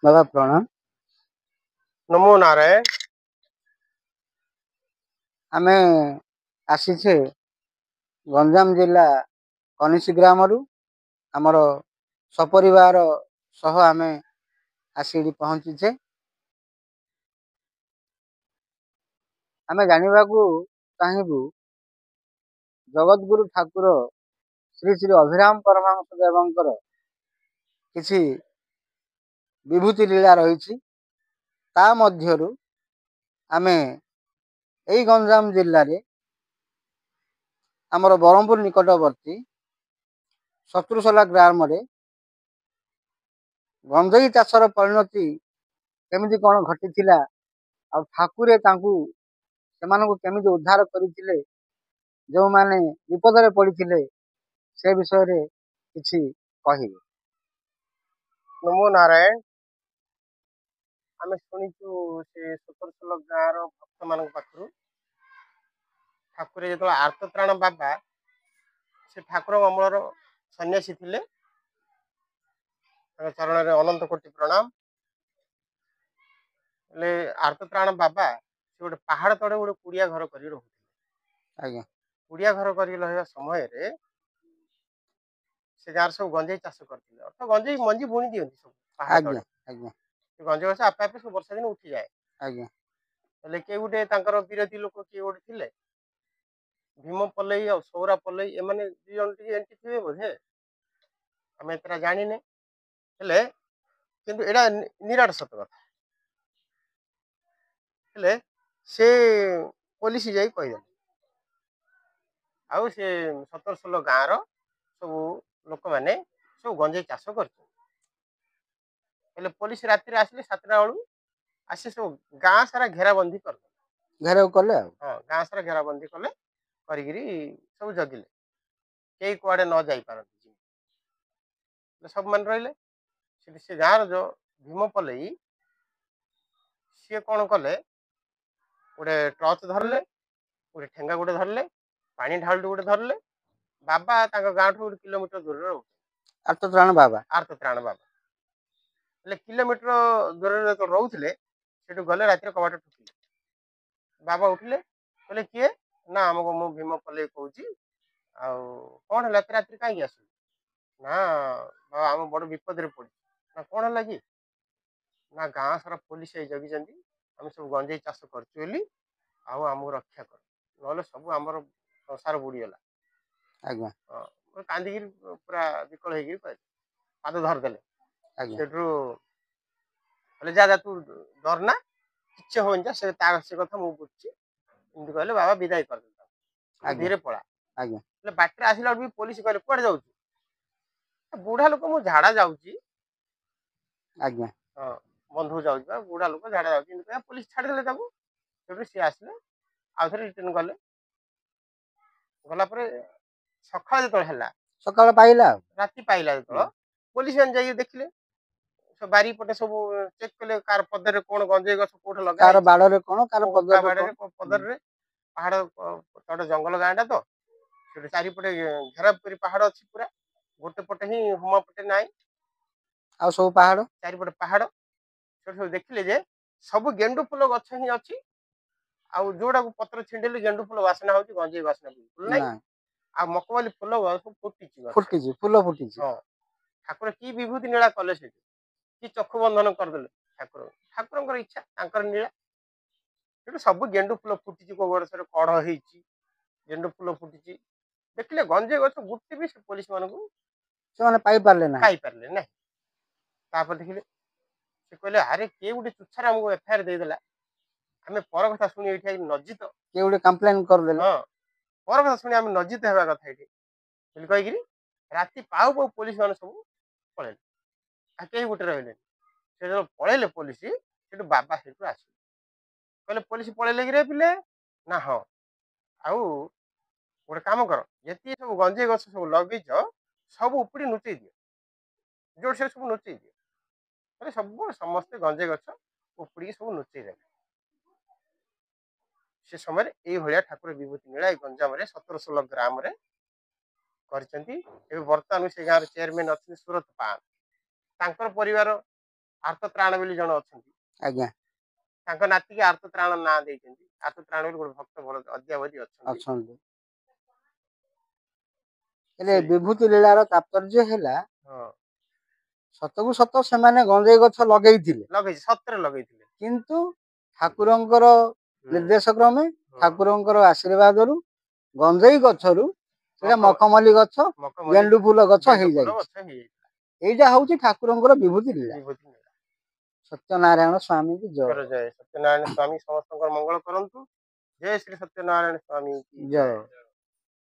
ବାବା ପ୍ରଣାମ। ନମୋ ନାରାୟଣ। ଆମେ ଆସିଛେ ଗଞ୍ଜାମ ଜିଲ୍ଲା କନିଷି ଗ୍ରାମରୁ। ଆମର ସପରିବାର ସହ ଆମେ ଆସି ଏଠି ପହଞ୍ଚିଛେ। ଆମେ ଜାଣିବାକୁ ଚାହିଁବୁ ଜଗତଗୁରୁ ଠାକୁର ଶ୍ରୀ ଶ୍ରୀ ଅଭିରାମ ପରମହଂସ ଦେବଙ୍କର କିଛି ବିଭୂତି ଲୀଳା ରହିଛି, ତା ମଧ୍ୟରୁ ଆମେ ଏଇ ଗଞ୍ଜାମ ଜିଲ୍ଲାରେ ଆମର ବ୍ରହ୍ମପୁର ନିକଟବର୍ତ୍ତୀ ଶତ୍ରୁସଲା ଗ୍ରାମରେ ଗଞ୍ଜେଇ ଚାଷର ପରିଣତି କେମିତି କ'ଣ ଘଟିଥିଲା ଆଉ ଠାକୁରେ ତାଙ୍କୁ ସେମାନଙ୍କୁ କେମିତି ଉଦ୍ଧାର କରିଥିଲେ, ଯେଉଁମାନେ ବିପଦରେ ପଡ଼ିଥିଲେ ସେ ବିଷୟରେ କିଛି କହିବେ। ନମୋ ନାରାୟଣ। ଆମେ ଶୁଣିଛୁ ସେ ସତରସୋଲ ଗାଁର ଭକ୍ତମାନଙ୍କ ପାଖରୁ, ଠାକୁରେ ଯେତେବେଳେ ଆର୍ତ୍ତତ୍ରାଣ ବାବା, ସେ ଠାକୁରଙ୍କ ଅମଳର ସନ୍ନ୍ୟାସୀ ଥିଲେ, ତାଙ୍କ ଚରଣରେ ଅନନ୍ତ କୋଟି ପ୍ରଣାମ। ହେଲେ ଆର୍ତ୍ତତ୍ରାଣ ବାବା ସେ ଗୋଟେ ପାହାଡ଼ ତଳେ ଗୋଟେ କୁଡ଼ିଆ ଘର କରି ରହୁଥିଲେ। ଆଜ୍ଞା। କୁଡ଼ିଆ ଘର କରିକି ରହିବା ସମୟରେ ସେ ଗାଁରେ ସବୁ ଗଞ୍ଜେଇ ଚାଷ କରିଥିଲେ, ଅର୍ଥାତ୍ ଗଞ୍ଜେଇ ମଞ୍ଜି ବୁଣି ଦିଅନ୍ତି ସବୁ ପାହାଡ଼ ଆଜ୍ଞା ତଳେ। ଆଜ୍ଞା। ସେ ଗଞ୍ଜେଇ ଗଛ ଆପେ ଆପେ ସବୁ ବର୍ଷା ଦିନ ଉଠିଯାଏ। ଆଜ୍ଞା। ହେଲେ କିଏ ଗୋଟେ ତାଙ୍କର ବିରୋଧୀ ଲୋକ କିଏ ଗୋଟେ ଥିଲେ, ଭୀମ ପଲେଇ ଆଉ ସୌରା ପଲେଇ, ଏମାନେ ଦି ଜଣ ଟିକେ ଏଣ୍ଟି ଥିବେ ବୋଧେ, ଆମେ ଏତେଟା ଜାଣିନେ। ହେଲେ କିନ୍ତୁ ଏଇଟା ନିରାଟ ସତ କଥା। ହେଲେ ସେ ପୋଲିସ ଯାଇ କହିଦେଲେ, ଆଉ ସେ 17-16 ଗାଁର ସବୁ ଲୋକମାନେ ସବୁ ଗଞ୍ଜେଇ ଚାଷ କରିଛନ୍ତି। ହେଲେ ପୋଲିସ ରାତିରେ ଆସିଲେ 7ଟା ବେଳକୁ, ଆସି ସବୁ ଗାଁ ସାରା ଘେରାବନ୍ଦି କରିଦେଲେ। ଘେରାଉ କଲେ ଆଉ। ହଁ, ଗାଁ ସାରା ଘେରାବନ୍ଦି କଲେ, କରିକିରି ସବୁ ଜଗିଲେ, କେହି କୁଆଡ଼େ ନ ଯାଇପାରନ୍ତି। ସବୁ ମାନେ ରହିଲେ ସେଠି। ସେ ଗାଁର ଯୋଉ ଭୀମ ପଲେଇ, ସିଏ କ'ଣ କଲେ, ଗୋଟେ ଟର୍ଚ ଧରିଲେ, ଗୋଟେ ଠେଙ୍ଗା ଗୋଟେ ଧରିଲେ, ପାଣି ଢାଳୁଟି ଗୋଟେ ଧରିଲେ। ବାବା ତାଙ୍କ ଗାଁଠୁ ଗୋଟେ କିଲୋମିଟର ଦୂରରେ ରହୁଥିଲେ। ଆର୍ତ୍ତତ୍ରାଣ ବାବା। ଆର୍ତ୍ତତ୍ରାଣ ବାବା। ହେଲେ କିଲୋମିଟର ଦୂରରେ ଯେତେବେଳେ ରହୁଥିଲେ, ସେଠୁ ଗଲେ, ରାତିରେ କବାଟ ଠୁକିଲେ। ବାବା ଉଠିଲେ, କହିଲେ କିଏ? ନା ଆମକୁ ମୁଁ ଭୀମ ପଲେଇ କହୁଛି, ଆଉ କ'ଣ ହେଲା, ଏତେ ରାତିରେ କାହିଁକି ଆସିଲୁ? ନା ବାବା, ଆମ ବଡ଼ ବିପଦରେ ପଡ଼ିଛି। ନା କ'ଣ ହେଲା କି? ନା ଗାଁ ସାରା ପୋଲିସ ହେଇ ଜଗିଛନ୍ତି, ଆମେ ସବୁ ଗଞ୍ଜେଇ ଚାଷ କରିଛୁ ବୋଲି, ଆଉ ଆମକୁ ରକ୍ଷା କର, ନହେଲେ ସବୁ ଆମର ସଂସାର ବୁଡ଼ିଗଲା। ଆଜ୍ଞା। ହଁ, କାନ୍ଦିକିରି ପୁରା ବିକଳ ହେଇକିରି କହିଲେ, ପାଦ ଧରିଦେଲେ। ଆଜ୍ଞା। ସେଠୁ କହିଲେ ଯା ଯା, ତୁ ଡରନା, କିଛି ହବନି, ଯା, ସେ ତା ସେ କଥା ମୁଁ ବୁଝୁଛି। ଏମିତି କହିଲେ, ବାବା ବିଦାୟ କରିଦେଲେ ତାକୁ। ଆଜ୍ଞା। ଧୀରେ ପଳା। ଆଜ୍ଞା। ହେଲେ ବାଟରେ ଆସିଲା ବେଳକୁ ବି ପୋଲିସ କହିଲେ କୁଆଡେ ଯାଉଛୁ? ବୁଢା ଲୋକ, ମୁଁ ଝାଡା ଯାଉଛି। ଆଜ୍ଞା। ହଁ, ବନ୍ଧୁ ଯାଉଛି ବା, ବୁଢା ଲୋକ ଝାଡା ଯାଉଛି, ଏମିତି କହିବା ପୋଲିସ ଛାଡ଼ିଦେଲେ ତାକୁ। ସେଠୁ ସିଏ ଆସିଲେ, ଆଉ ଥରେ ରିଟର୍ନ ଗଲେ। ଗଲା ପରେ ସକାଳ ଯେତେବେଳେ ହେଲା, ସକାଳ ପାଇଲା ଆଉ। ରାତି ପାଇଲା ଯେତେବେଳେ, ପୋଲିସ ମାନେ ଯାଇକି ଦେଖିଲେ, ବାରିପଟେ ସବୁ ଚେକ୍ କଲେ, କାର ପଦରରେ କ'ଣ ଗଞ୍ଜେଇ ଗଛ କୋଉଠି ଲଗା କାହାର ହେଇଛି, ବାଡ଼ରେ କ'ଣ, କାହାର କୋଉ ପଦରରେ ବାଡ଼ରେ କ'ଣ, କୋଉ ପଦରରେ। ପାହାଡ଼ ତଳ ଜଙ୍ଗଲ ଗାଁଟା ତ, ସେଠି ଚାରିପଟେ ଘେରା କରି ପାହାଡ଼ ଅଛି ପୁରା, ଗୋଟେ ପଟେ ହିଁ ହୁମା ପଟେ ନାହିଁ। ଆଉ ସବୁ ପାହାଡ଼। ଚାରିପଟେ ପାହାଡ଼। ସେଠି ସବୁ ଦେଖିଲେ ଯେ ସବୁ ଗେଣ୍ଡୁ ଫୁଲ ଗଛ ହିଁ ଅଛି, ଆଉ ଯୋଉଟାକୁ ପତ୍ର ଛିଣ୍ଡିଲେ ଗେଣ୍ଡୁ ଫୁଲ ବାସ୍ନା ହଉଛି, ଗଞ୍ଜେଇ ବାସ୍ନା ବିଲକୁଲ ନାହିଁ। ନା। ଆଉ ମକମାଲି ଫୁଲ ସବୁ ଫୁଟିଛି ଗଛ। ଫୁଟିଛି, ଫୁଲ ଫୁଟିଛି। ହଁ, ଠାକୁର କି ବିଭୂତି ନୀଳା କଲେ ସେଠି, କି ଚକ୍ଷୁ ବନ୍ଧନ କରିଦେଲେ ଠାକୁର। ଠାକୁରଙ୍କର ଇଚ୍ଛା, ତାଙ୍କର ନୀଳା। ସେଠୁ ସବୁ ଗେଣ୍ଡୁ ଫୁଲ ଫୁଟିଛି, କୋଉ ଗଛରେ କଢ ହେଇଛି, ଗେଣ୍ଡୁ ଫୁଲ ଫୁଟିଛି। ଦେଖିଲେ ଗଞ୍ଜେଇ ଗଛ ଗୋଟେ ବି ସେ ପୋଲିସ ମାନଙ୍କୁ ସେମାନେ ପାଇପାରିଲେ ନାହିଁ। ପାଇପାରିଲେ ନାହିଁ। ତାପରେ ଦେଖିଲେ, ସେ କହିଲେ ଆରେ କିଏ ଗୋଟେ ତୁଚ୍ଛାରେ ଆମକୁ ଏଫଆଇଆର ଦେଇଦେଲା, ଆମେ ପର କଥା ଶୁଣି ଏଇଠି I ଲଜ୍ଜିତ। କିଏ ଗୋଟେ କମ୍ପ୍ଲେନ କରିଦେଲେ। ହଁ, ପର କଥା ଶୁଣି ଆମେ ଲଜ୍ଜିତ ହେବା କଥା ଏଇଠି ବୋଲି କହିକିରି ରାତି ପାଉ ପାଉ ପୋଲିସ ମାନେ ସବୁ ପଳେଇଲେ, ଆଉ କେହି ଗୋଟେ ରହିଲେନି। ସେ ଯେତେବେଳେ ପଳେଇଲେ ପୋଲିସ, ସେଠୁ ବାବା ସେଠୁ ଆସିଲେ, କହିଲେ ପୋଲିସ ପଳେଇଲେ କିରେ ପିଲେ? ନା ହଁ। ଆଉ ଗୋଟେ କାମ କର, ଯେତିକି ସବୁ ଗଞ୍ଜେଇ ଗଛ ସବୁ ଲଗେଇଛ ସବୁ ଉପୁଡ଼ି ଲୁଚେଇ ଦିଅ, ଯୋଉଠି ସେ ସବୁ ଲୁଚେଇ ଦିଅ। କହିଲେ ସବୁ ସମସ୍ତେ ଗଞ୍ଜେଇ ଗଛ ଉପୁଡ଼ିକି ସବୁ ଲୁଚେଇ ଦେଲେ। ସେ ସମୟରେ ଏଇଭଳିଆ ଠାକୁର ବିଭୂତି ନୀଳା ଏଇ ଗଞ୍ଜାମରେ 17-16 ଗ୍ରାମରେ କରିଛନ୍ତି। ଏବେ ବର୍ତ୍ତମାନ ସେ ଗାଁର ଚେୟାରମ୍ୟାନ ଅଛନ୍ତି ସୁରତ ପାନ୍, ତାଙ୍କର ପରିବାର ଆର୍ତ୍ତତ୍ରାଣ ବୋଲି ଜଣେ ଅଛନ୍ତି। ଆଜ୍ଞା। ତାଙ୍କ ନାତିକି ଆର୍ତ୍ତତ୍ରାଣ ନାଁ ଦେଇଛନ୍ତି। ଆର୍ତ୍ତତ୍ରାଣ ବୋଲି ଗୋଟେ ଭକ୍ତ ଭଲ ଅଦ୍ୟାବଧି ଅଛନ୍ତି। ଅଛନ୍ତି। ହେଲେ ବିଭୂତି ଲୀଳାର ତାତ୍ପର୍ଯ୍ୟ ହେଲା, ସତକୁ ସତ ସେମାନେ ଗଞ୍ଜେଇ ଗଛ ଲଗେଇଥିଲେ। ଲଗେଇଛି, ସତରେ ଲଗେଇଥିଲେ। କିନ୍ତୁ ଠାକୁରଙ୍କର ନିର୍ଦ୍ଦେଶ କ୍ରମେ, ଠାକୁରଙ୍କର ଆଶୀର୍ବାଦରୁ ଗଞ୍ଜେଇ ଗଛରୁ ସେଟା ମଖମଲି ଗଛ, ଗେଣ୍ଡୁ ଫୁଲ ଗଛ ହେଇଯାଇଛି। ଏଇଟା ହଉଛି ଠାକୁରଙ୍କର ବିଭୂତି ଲୀଳା। ସତ୍ୟନାରାୟଣ ସ୍ୱାମୀ କି ଜୟ। ଜୟ ସତ୍ୟନାରାୟଣ ସ୍ୱାମୀ ସମସ୍ତଙ୍କର ମଙ୍ଗଳ କରନ୍ତୁ। ଜୟ ଶ୍ରୀ ସତ୍ୟନାରାୟଣ ସ୍ୱାମୀ ଜୟ।